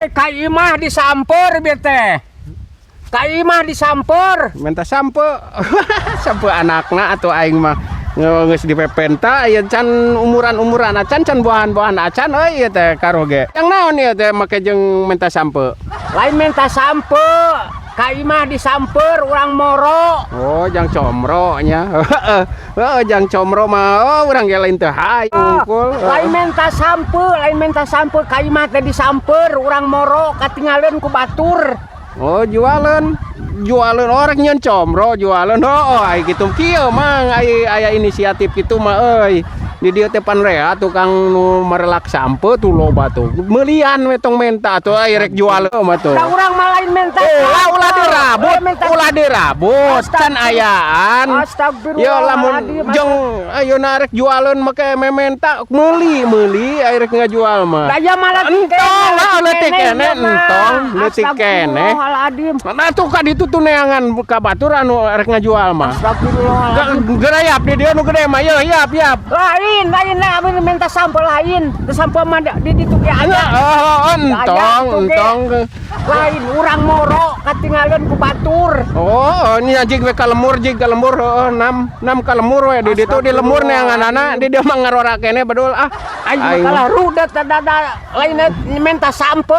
Ka imah disamper bieu teh. Ka imah disamper. Minta sampeu. Sampeu anakna atuh aing mah. Geus dipepenta ieu can umuran-umuran acan, can buahan-buahan acan euy ieu teh karoge. Yang naon ieu teh make jeung minta sampeu? Lain minta sampeu. Ka imah disamper urang moro. Oh, jang comro nya. Heeh, jang comro mah oh urang ge lain teu hayu unggul. Lain minta sampeu, lain minta sampeu, ka imah teh disamper urang moro katingaleun ku batur. Oh, jualan. Jualan orang nyeun comro, jualan. Oh, ai kitu kieu mang ai aya inisiatif kitu mah euy. Di dieu teh pan rea tukang nu marelak sampeu tuh loba tuh. Meulian we, tong menta tuh ai rek jual mah tuh. Da urang mah lain minta Ulah, ulah sampeu. Dirabut, Lain minta ulah dirabut, can ayaan. Astagfirullahaladzim. Yo lamun jeung ayeuna rek jualan make mementa meuli meuli ai rek ngajual mah. Da ieu mah leutik Entong lah, leutik keneh, entong, leutik keneh. Astagfirullahaladzim. Nah tuh ka ditu tuh neangan ka batur anu rek ngajual mah. Astagfirullahaladzim. Gerayap di dieu nu gede mah, ye yap yap. Lain, lain lah, abis minta sampeu lain. Teu sampeu mah di ditu ge aya. Oh, entong, entong. Lain urang moro katingaleun ku batur. Oh, ini anjing we ka lemur, jig ka lemur, heeh, nam nam ka lemur we di ditu di lemur neanganana, di dieu mah ngarora keneh bedul ah. Aing mah kalah rudet da lain minta sampeu.